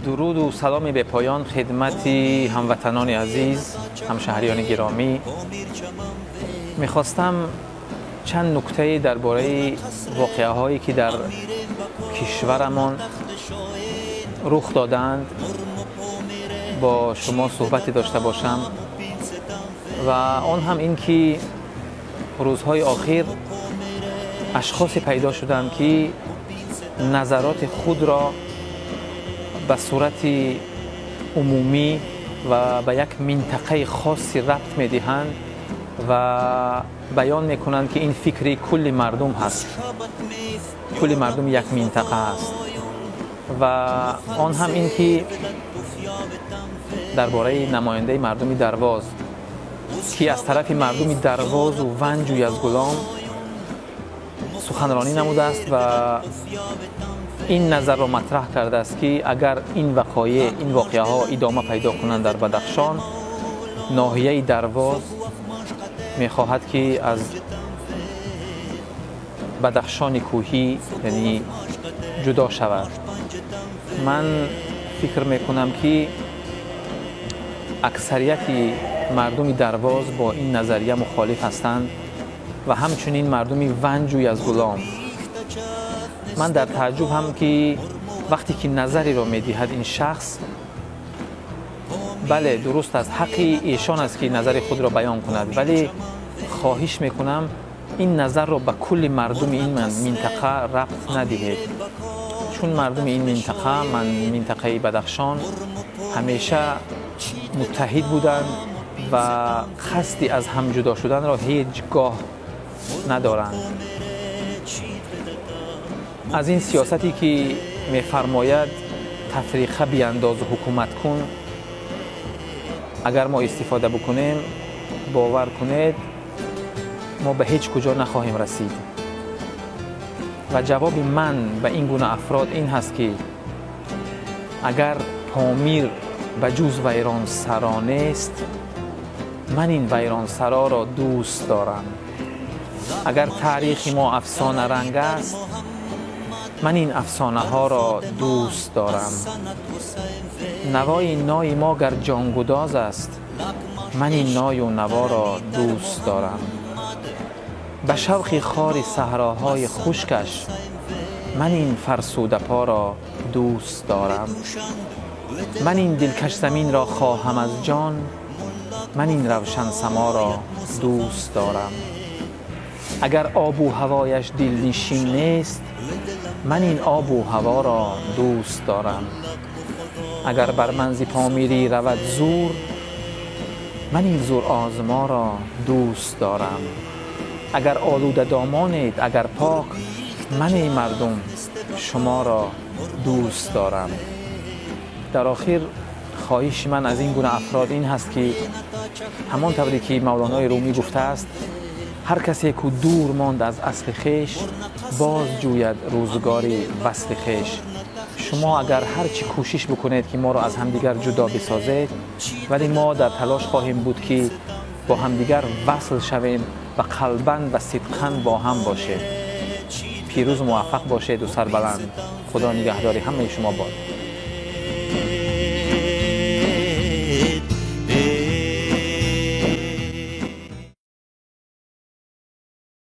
Дуруду саломи бепоён хидмати ҳамватанони азиз, ҳамшаҳриёни гиромӣ. Мехостам чанд нуктае дар бораи воқеаҳое, ки дар кишварамон рух додаанд, бо шумо суҳбате дошта бошам ва он ҳам ин ки рӯзҳои охир ашхосе пайдо шуданд, ки назароти худро ба сурати умумӣ ва ба як минтақаи хоси рабт медиҳанд ва баён мекунанд, ки ин фикри кулли мардум ҳаст, кулли мардуми як минтақа ҳаст. Ва он ҳам ин ки дар бораи намояндаи мардуми Дарвоз, ки аз тарафи мардуми Дарвозу Ванҷу Язгулом суханронӣ намудааст ва ин назарро матраҳ кардааст, ки агар ин вақоеъ, ин воқеаҳо идома пайдо кунанд дар Бадахшон, ноҳияи Дарвоз мехоҳад, ки аз Бадахшони кӯҳӣ, яъне, ҷудо шавад. Ман фикр мекунам, ки аксарияти мардуми Дарвоз бо ин назария мухолиф ҳастанд ва ҳамчунин мардуми Ванҷу Язгулом. Ман дар тааҷҷуб ҳам, ки вақте ки назареро медиҳад ин шахс, бале, дуруст аст, ҳаққи эшон аст, ки назари худро баён кунад, вале хоҳиш мекунам, ин назарро ба кулли мардуми ин минтақа рабт надиҳед, чун мардуми ин минтақа, ман минтақаи Бадахшон, ҳамеша муттаҳид буданд ва қасди аз ҳам ҷудо шуданро ҳеҷ гоҳ надоранд. Аз ин сиёсате, ки мефармояд тафриқа биандозу ҳукумат кун, агар мо истифода бикунем, бовар кунед, мо ба ҳеҷ куҷо нахоҳем расид. Ва ҷавоби ман ба ин гуна афрод ин ҳаст, ки агар Помир ба ҷуз вайронсаро нест, ман ин вайронсароро дӯст дорам. Агар таърихи мо афсонаранг аст, ман ин афсонаҳоро дӯст дорам. Навои нои мо гар ҷонгудоз аст, ман ин ною наворо дӯст дорам. Ба шавқи хори саҳроҳои хушкаш ман ин фарсудапоро дӯст дорам. Ман ин дилкашзаминро хоҳам аз ҷон, ман ин равшансаморо дӯст дорам. Агар обу ҳавояш дилнишин нест, ман ин обу ҳаворо дӯст дорам. Агар бар ман зи помирӣ равад зӯр, ман ин зӯрозморо дӯст дорам. Агар олуда домонед, агар пок, ман, эй мардум, шуморо дӯст дорам. Дар охир хоҳиши ман аз ин гуна афрод ин ҳаст, ки ҳамон тавре ки Мавлонои Румӣ гуфтааст: «Ҳар касе ку дур монд аз асли хеш, боз ҷӯяд рӯзгори васли хеш». Шумо агар ҳар чӣ кӯшиш бикунед, ки моро аз ҳамдигар ҷудо бисозед, вале мо дар талош хоҳем буд, ки бо ҳамдигар васл шавем ва қалбан ва сидқан бо ҳам бошем. Пирӯзу муваффақ бошеду сарбаланд. Худо нигаҳдори ҳамаи шумо бод.